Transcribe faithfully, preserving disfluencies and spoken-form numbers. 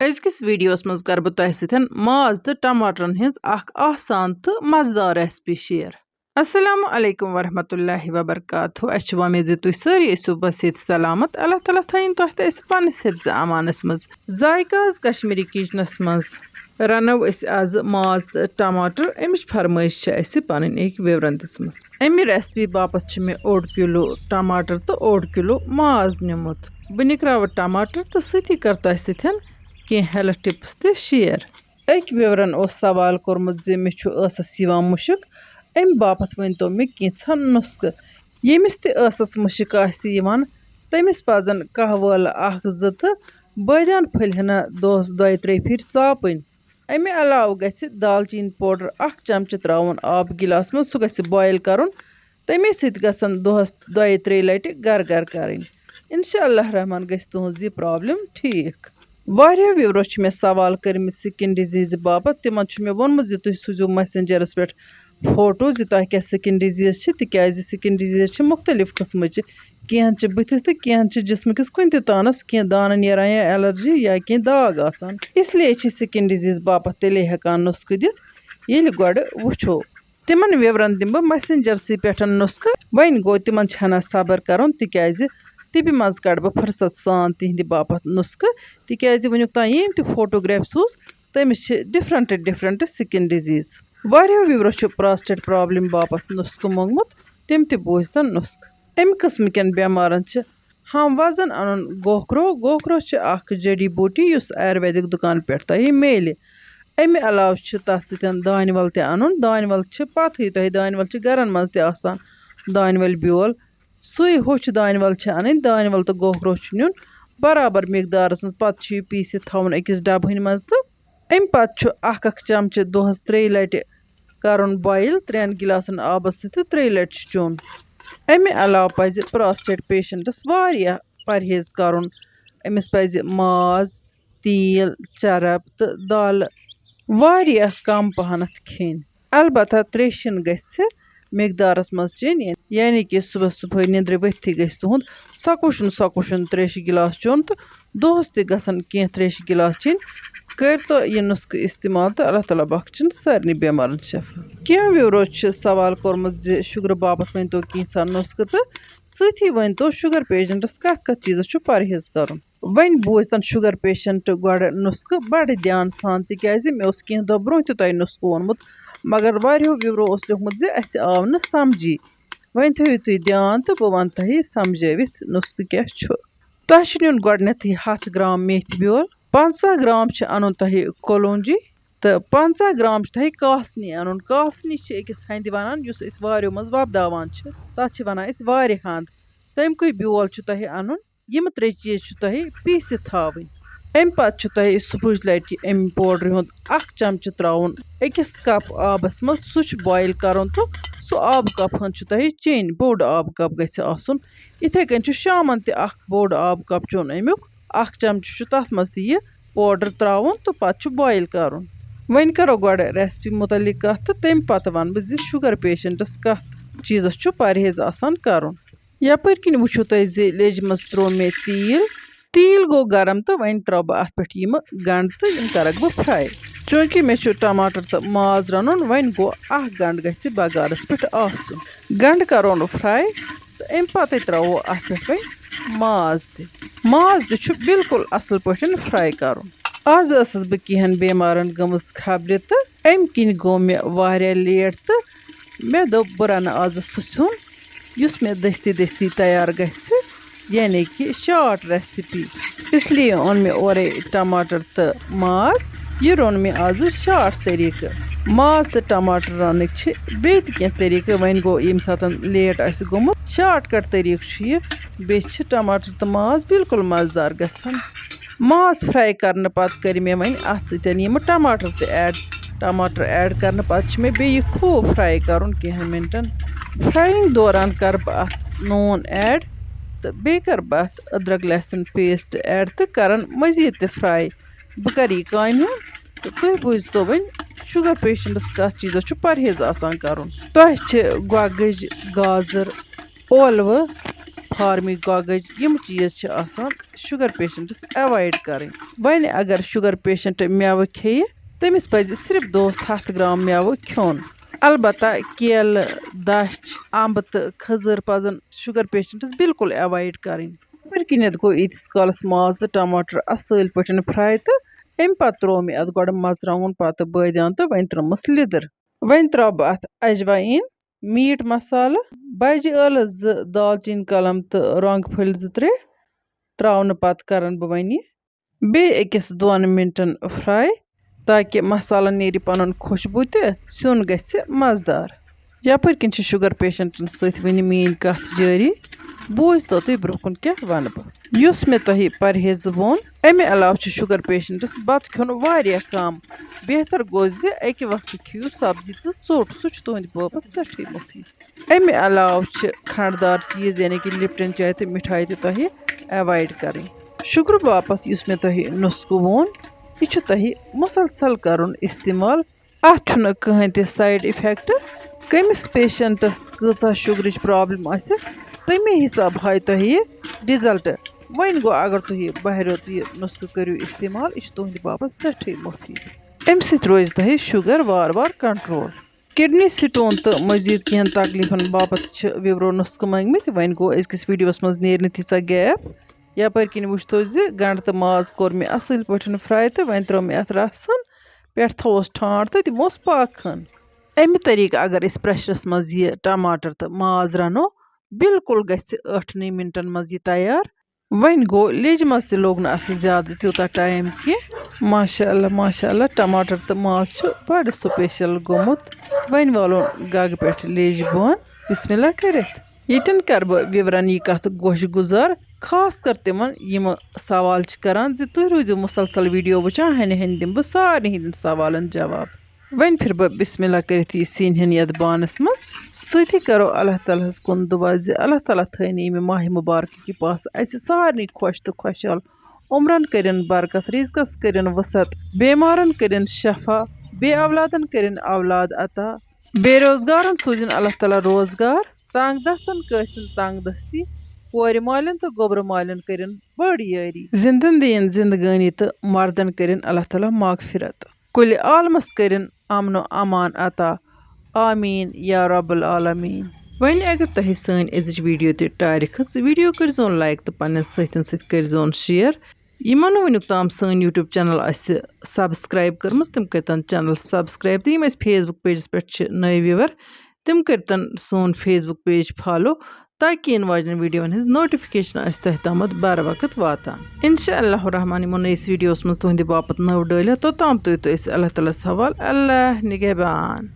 أزکِس ویڈیوَس منٛز کَرٕ بہٕ تۄہہِ سۭتۍ ماز تہٕ ٹماٹرَن ہٕنٛز اَکھ آسان تہٕ مَزٕدار ریسپی شیئر۔ السلام علیکم ورحمۃ اللہ وبرکاتہ۔ اَسہِ چھِ وۄمید زِ تُہۍ سٲری ٲسِو بس ییٚتہِ سلامت۔ اللہ تعالیٰ تھٲیِن تۄہہِ تہٕ اَسہِ پنٛنِس حِفظِ امانَس منٛز۔ ذایقہ آز کشمیٖری کِچنَس منٛز رَنو أسۍ آز ماز تہٕ ٹماٹر۔ اَمِچ فرمٲیش چھِ اَسہِ پنٕنۍ أکۍ ویورَن دِژمٕژ۔ اَمہِ ریسپی باپتھ چھِ مےٚ اوٚڑ کِلوٗ ٹماٹر تہٕ اوٚڑ کِلوٗ ماز نیوٗمُت۔ بہٕ نِکراوٕ ٹماٹر تہٕ سۭتی کَرٕ تۄہہِ سۭتۍ کینٛہہ ہیلتھ ٹپس تہِ شیئر۔ أکۍ ویورَن اوس سوال کوٚرمُت زِ مےٚ چھُ ٲسَس یِوان مُشُک، اَمہِ باپتھ ؤنۍتو مےٚ کینٛژھا نُسخہٕ۔ ییٚمِس تہِ ٲسَس مُشُک آسہِ یِوان، تٔمِس پَزَن کَہوٕ ٲلہٕ اَکھ زٕ تہٕ بٲدیان پھٔلۍ ہنا دۄہَس دۄیہِ ترٛیٚیہِ پھِرِ ژاپٕنۍ۔ اَمہِ علاوٕ گژھِ دالچیٖن پوڈر اَکھ چمچہٕ ترٛاوُن آب گِلاس منٛز، سُہ گژھِ بویِل کَرُن۔ تَمے سۭتۍ گژھن دۄہَس دۄیہِ ترٛیٚیہِ لَٹہِ گَر گَر کَرٕنۍ۔ اِنشاء اللہ رحمان گژھِ تُہٕنٛز یہِ پرابلم ٹھیٖک۔ واریاہ ویورو چھِ مےٚ سوال کٔرمٕتۍ سِکِن ڈِزیٖزِ باپتھ۔ تِمن چھُ مےٚ ووٚنمُت زِ تُہۍ سوٗزِو میسنجرس پٮ۪ٹھ فوٹو زِ تۄہہِ کیٛاہ سِکِن ڈِزیٖز چھِ، تِکیٛازِ سِکِن ڈِزیٖز چھِ مُختٔلِف قٕسمٕچہِ۔ کینٛہہ چھِ بٕتھِس تہٕ کینٛہہ چھِ جسمہٕ کِس کُنہِ تہِ تانس کینٛہہ دانہٕ نیران یا الرجی یا کینٛہہ داغ آسان۔ اس لیے چھِ سِکِن ڈِزیٖز باپتھ تیٚلے ہٮ۪کان نُسخہٕ دِتھ، ییٚلہِ گۄڈٕ وٕچھو۔ تِمن ویورن دِمہٕ بہٕ میسنجرسٕے پٮ۪ٹھ نُسخہٕ۔ وۄنۍ گوٚو تِمن چھَنہ صبر کرُن، تِکیٛازِ طبی منٛز کڑٕ بہٕ فرصت سان تِہنٛدِ باپتھ نُسخہٕ، تِکیٛازِ وٕنیُک تام ییٚمۍ تہِ فوٹوگراف سوٗز، تٔمِس چھِ ڈفرنٹ ڈفرنٹ سِکِن ڈِزیٖز۔ واریاہو ویورو چھُ پراسٹیٹ پرابلم باپتھ نُسخہٕ مونٛگمُت، تِم تہِ بوٗزتن نُسخہٕ۔ اَمہِ قٕسمہٕ کٮ۪ن بٮ۪مارن چھِ ہم وزن انُن گوکھرو۔ گوکھرو چھِ اکھ جڑی بوٗٹی یُس آیُرویدِک دُکان پٮ۪ٹھ تۄہہِ میلہِ۔ اَمہِ علاوٕ چھِ تَتھ سۭتۍ دانہِ وَل تہِ اَنُن۔ دانہِ وَل چھِ پَتہٕے تۄہہِ، دانہِ وَل چھِ گَرَن منٛز تہِ آسان، دانہِ وَلہِ بیول۔ سُے ہوٚچھ دانہِ وَل چھِ اَنٕنۍ، دانہِ وَل تہٕ گوکھرو چھُ نیُن برابر مقدارَس منٛز۔ پَتہٕ چھُ یہِ پیٖسِتھ تھاوُن أکِس ڈَبہٕ ہٕنۍ منٛز تہٕ اَمہِ پَتہٕ چھُ اَکھ اَکھ چمچہٕ دۄہَس ترٛیٚیہِ لَٹہِ کَرُن بویِل ترٛٮ۪ن گِلاسَن آبَس سۭتۍ تہٕ ترٛیٚیہِ لَٹہِ چھُ چیوٚن۔ اَمہِ علاوٕ پَزِ پراسٹیٹ پیشنٹَس واریاہ پرہیز کَرُن۔ أمِس پَزِ ماز، تیٖل، چرٕب تہٕ دالہٕ واریاہ کم پہنتھ کھیٚنۍ۔ البتہ تریشہِ گژھِ مقدارس منٛز چیٚنۍ، یعنی کہِ صبحس صبحٲے نِندرِ ؤتھتھٕے گژھِ تُہُنٛد سۄ کُشُن سۄ کُشُن تریشہِ گِلاس چیوٚن تہٕ دۄہس تہِ گژھن کینٛہہ تریشہِ گِلاس چیٚنۍ۔ کٔرۍ تو یہِ نُسخہٕ استعمال تہٕ اللہ تعالیٰ بخشن سارنٕے بٮ۪مارن شفا۔ کینٛہہ ویورو چھِ سوال کوٚرمُت زِ شُگرٕ باپتھ ؤنۍ تو کینٛژھا نُسخہٕ تہٕ سۭتھی ؤنۍ تو شُگر پیشنٹس کتھ کتھ چیٖزس چھُ پرہیز کرُن۔ وۄنۍ بوٗزتن شُگر پیشنٹ گۄڈٕ نُسخہٕ بڑٕ دھیان سان، تِکیازِ مےٚ اوس کینٛہہ دۄہ برونٛہہ تہِ تۄہہِ نُسخہٕ ووٚنمُت، مگر واریاہو ویورو اوس لیوٗکھمُت زِ اسہِ آو نہٕ سمجھی۔ وۄنۍ تھٲیِو تُہۍ دھیان تہٕ بہٕ ونہٕ تۄہہِ سمجھٲوِتھ نُسخہٕ کیٛاہ چھُ۔ تۄہہِ چھُ نیُن گۄڈٕنیتھٕے ہَتھ گرام میتھِ بیول، پنٛژاہ گرام چھُ انُن تۄہہِ کولونجی تہٕ پنٛژاہ گرام چھُ تۄہہِ کاسنی انُن۔ کاسنی چھِ أکِس ہندِ ونان، یُس أسۍ واریو منٛز وۄپداوان چھِ، تتھ چھِ ونان أسۍ وارِ ہند۔ تَمہِ کُے بیول چھُ تۄہہِ انُن۔ یِم ترٛےٚ چیٖز چھِ تۄہہِ پیٖسِتھ تھاوٕنۍ۔ اَمہِ پَتہٕ چھُ تۄہہِ صُبحٕچ لَٹہِ اَمہِ پوڈرِ ہُنٛد اَکھ چمچہٕ ترٛاوُن أکِس کپ آبَس منٛز۔ سُہ چھُ بویِل کَرُن تہٕ سُہ آبہٕ کپ ہن چھُ تۄہہِ چیٚنۍ۔ بوٚڑ آبہٕ کپ گژھِ آسُن۔ یِتھَے کٔنۍ چھُ شامَن تہِ اَکھ بوٚڑ آبہٕ کپ چیوٚن اَمیُک۔ اَکھ چمچہٕ چھُ تَتھ منٛز تہِ یہِ پوڈر ترٛاوُن تہٕ پَتہٕ چھُ بویِل کَرُن۔ وۄنۍ کَرو گۄڈٕ ریسپی مُتعلِق کَتھ تہٕ تَمہِ پَتہٕ وَنہٕ بہٕ زِ شُگر پیشنٹَس کَتھ چیٖزَس چھُ پرہیز آسان کَرُن۔ یپٲرۍ کِنۍ وٕچھِو تُہۍ زِ لیٚجہِ منٛز ترٛوو مےٚ تیٖل۔ تیٖل گوٚو گرم تہٕ وۄنۍ ترٛاوٕ بہٕ اَتھ پٮ۪ٹھ یِمہٕ گنٛڈٕ تہٕ یِم کَرَکھ بہٕ فراے۔ چوٗنٛکہِ مےٚ چھُ ٹماٹر تہٕ ماز رَنُن، وۄنۍ گوٚو اَکھ گنٛڈٕ گژھِ بَغارَس پٮ۪ٹھ آسُن۔ گنٛڈٕ کَرون فراے تہٕ اَمہِ پَتَے ترٛاوو اَتھ پٮ۪ٹھ وۄنۍ ماز تہِ۔ ماز تہِ چھُ بالکل اَصٕل پٲٹھۍ فراے کَرُن۔ آز ٲسٕس بہٕ کینٛہَن بٮ۪مارَن گٔمٕژ خبرِ تہٕ اَمہِ کِنۍ گوٚو مےٚ واریاہ لیٹ تہٕ مےٚ دوٚپ بہٕ رَنہٕ آزٕ سُہ سیُن یُس مےٚ دٔستی دٔستی تیار گژھِ، یعنی کہِ شارٹ ریسپی۔ اس لیے اوٚن مےٚ اورَے ٹماٹر تہٕ ماز۔ یہِ روٚن مےٚ آزٕ شارٹ طریٖقہٕ۔ ماز تہٕ ٹماٹر رَنٕکۍ چھِ بیٚیہِ تہِ کینٛہہ طریٖقہٕ، وۄنۍ گوٚو ییٚمہِ ساتہٕ لیٹ آسہِ گوٚمُت، شارٹ کٹ طریٖقہٕ چھُ یہِ۔ بیٚیہِ چھِ ٹماٹر تہٕ ماز بالکل مَزٕدار گژھان۔ ماز فراے کرنہٕ پتہٕ کٔرۍ مےٚ وۄنۍ اتھ سۭتۍ یِم ٹماٹر تہِ ایڈ۔ ٹماٹر ایڈ کرنہٕ پتہٕ چھِ مےٚ بیٚیہِ خوب فراے کرُن کینٛہن منٹن۔ فرایِنگ دوران کرٕ بہٕ اتھ نوٗن ایڈ تہٕ بیٚیہِ کرٕ بہٕ اتھ أدرک لہسن پیسٹ ایڈ تہٕ کرن مزید تہِ فراے۔ بہٕ کرٕ یہِ کامہِ ہُنٛد تہٕ تُہۍ بوٗزتو وۄنۍ شُگر پیشنٹس کتھ چیٖزس چھُ پرہیز آسان کرُن۔ تۄہہِ چھِ گۄگٕج، گازر، ٲلوٕ، فارمی گۄگٕج، یِم چیٖز چھِ آسان شُگر پیشنٹَس ایوایڈ کَرٕنۍ۔ وۄنۍ اگر شُگر پیشنٹ مٮ۪وٕ کھیٚیہِ، تٔمِس پَزِ صرف دۄہَس ہَتھ گرام مٮ۪وٕ کھیوٚن۔ البتہ کیلہٕ، دَچھ، اَمبہٕ تہٕ کھٔزٕر پَزَن شُگر پیشنٹَس بالکل ایوایڈ کَرٕنۍ۔ یَپٲرۍ کِنٮ۪تھ گوٚو ییٖتِس کالَس ماز تہٕ ٹماٹر اَصٕل پٲٹھۍ فراے، تہٕ اَمہِ پَتہٕ ترٛوو مےٚ اَتھ گۄڈٕ مَرژٕوانٛگُن، پَتہٕ بٲدیان تہٕ وۄنۍ ترٛٲومَس لیٚدٕر۔ وۄنۍ ترٛاوٕ بہٕ اَتھ اجوایِن، میٖٹ مسالہٕ، بَجہِ ٲلہٕ زٕ، دالچیٖن کلم تہٕ رۄنٛگ پھٔلۍ زٕ ترٛےٚ۔ ترٛاونہٕ پتہٕ کرن بہٕ وۄنۍ یہِ بیٚیہِ أکِس دۄن مِنٹن فراے، تاکہِ مسالن نیرِ پنُن خوشبوٗ تہٕ سیُن گژھِ مزٕدار۔ یپٲرۍ کِنۍ چھِ شُگر پیشنٹن سۭتۍ وٕنہِ میٲنۍ کتھ جٲری۔ بوٗزتو تُہۍ برٛونٛہہ کُن کیٛاہ ونہٕ بہٕ۔ یُس مےٚ تۄہہِ پرہیز ووٚن، امہِ علاوٕ چھِ شُگر پیشنٹس بتہٕ کھیوٚن واریاہ کم۔ بہتر گوٚو زِ اکہِ وقتہٕ کھیٚیِو سبزی تہٕ ژوٚٹ، سُہ چھُ تُہنٛدِ باپتھ سٮ۪ٹھٕے مُفیٖد۔ امہِ علاوٕ چھِ کھنٛڈ دار چیٖز، یعنی کہِ لپٹن چاے تہٕ مِٹھایہِ تہِ تۄہہِ ایوایڈ کرٕنۍ۔ شُگرٕ باپتھ یُس مےٚ تۄہہِ نُسخہٕ ووٚن، یہِ چھُ تۄہہِ مُسلسل کرُن استعمال۔ اتھ چھُنہٕ کٕہٕنۍ تہِ سایڈ افیکٹ۔ کٔمِس پیشنٹس کۭژاہ شُگرٕچ پرابلم آسہِ، تمے حساب ہایہِ تۄہہِ یہِ رِزلٹ۔ وۄنۍ گوٚو، اگر تُہۍ یہِ بہرِو تہٕ یہِ نُسخہٕ کٔرِو استعمال، یہِ چھُ تُہنٛدِ باپتھ سٮ۪ٹھٕے مُفیٖد۔ امہِ سۭتۍ روزِ تۄہہِ شُگر وار وار کنٹرول۔ کڈنی سٹون تہٕ مزید کینٛہن تکلیفن باپتھ چھِ وِورو نُسخہٕ منٛگمٕتۍ۔ وۄنۍ گوٚو، أزکِس ویڈیوس منٛز نیرِ نہٕ تیٖژاہ گیپ۔ یپٲرۍ کِنۍ وٕچھتو زِ گنڈٕ تہٕ ماز کوٚر مےٚ اصٕل پٲٹھۍ فراے تہٕ وۄنۍ ترٲو مےٚ اتھ رس ژھن، پٮ۪ٹھ تھووس ٹھانٛڈ تہٕ دِموس پاکہٕ خٲن۔ امہِ طریقہٕ اگر أسۍ پریشرس منٛز یہِ ٹماٹر تہٕ ماز رنو، بالکل گژھِ ٲٹھنٕے منٹن منٛز یہِ تیار۔ وۄنۍ گوٚو، لیجہِ منٛز تہِ لوٚگ نہٕ اتھ زیادٕ تیوٗتاہ ٹایم کینٛہہ۔ ماشاء اللہ، ماشاء اللہ، ٹماٹر تہٕ ماز چھُ بڑٕ سپیشل گوٚمُت۔ وۄنۍ والو گگہٕ پٮ۪ٹھ لیجہِ بۄن، بسم اللہ کٔرِتھ۔ ییٚتٮ۪ن کرٕ بہٕ وِورن یہِ کتھ گوشہِ گُزار، خاص کر تِمن، یِم سوال چھِ کران زِ تُہۍ روٗزِو مُسلسل ویڈیو وٕچھان، ہنہِ ہنہِ دِمہٕ بہٕ سارنٕے ہٕنٛدٮ۪ن سوالن جواب۔ وۄنۍ پھِرٕ بہٕ بسم اللہ کٔرِتھ یہِ سِنۍ ہن یتھ بانس منٛز۔ سۭتی کرو اللہ تعالیٰ ہس کُن دُعا زِ اللہ تعالیٰ تھٲینہِ ییٚمہِ ماہِ مُبارکہٕ کہِ پاسہٕ اسہِ سارنٕے خۄش تہٕ خۄشحال، عمرن کٔرِن برکت، رزقس کٔرِن وسعت، بیمارن کٔرِن شفا، بے اولادن کٔرِن اولاد عطا، بے روزگارن سوٗزِن اللہ تعالیٰ روزگار، تنگ دستن کٲسِن تنگ دستی، کورِ مالٮ۪ن تہٕ گوٚبرٕ مالٮ۪ن کٔرِن بٔڑ یٲری، زندن دِیِن زندگٲنی تہٕ مردن کٔرِن اللہ تعالیٰ مغفرت۔ کُلہِ عالمس کٔرِن امن و امان عطا۔ آمین یا رب العالمین۔ وۄنۍ اگر تۄہہِ سٲنۍ أزِچ ویڈیو تہِ ٹارِ کھٔژ، ویڈیو کٔرزیون لایک تہٕ پننٮ۪ن سۭتٮ۪ن سۭتۍ کٔرزیون شیئر۔ یِمو نہٕ وٕنیُک تام سٲنۍ یوٗٹیوٗب چینل آسہِ سبسکرایب کٔرمٕژ، تِم کٔرتن چینل سبسکرایب۔ تہٕ یِم اَسہِ فیس بُک پیجس پٮ۪ٹھ چھِ نٔوۍ ویور، تِم کٔرتن سون فیس بُک پیج فالو، تاکہِ یِنہٕ واجٮ۪ن ویڈیوَن ہٕنٛز نوٹیفکیشن آسہِ تۄہہِ تامَتھ بر وقت واتان۔ انشاء اللہ الرحمن یِمو نٔیِس ویڈیوَس منٛز تُہنٛدِ باپتھ نٔو ڈٲلۍ ہٮ۪تھ، توٚتام تُہۍ تہٕ أسۍ اللہ تعالیٰ ہَس حوال۔ اللہ نگہبان۔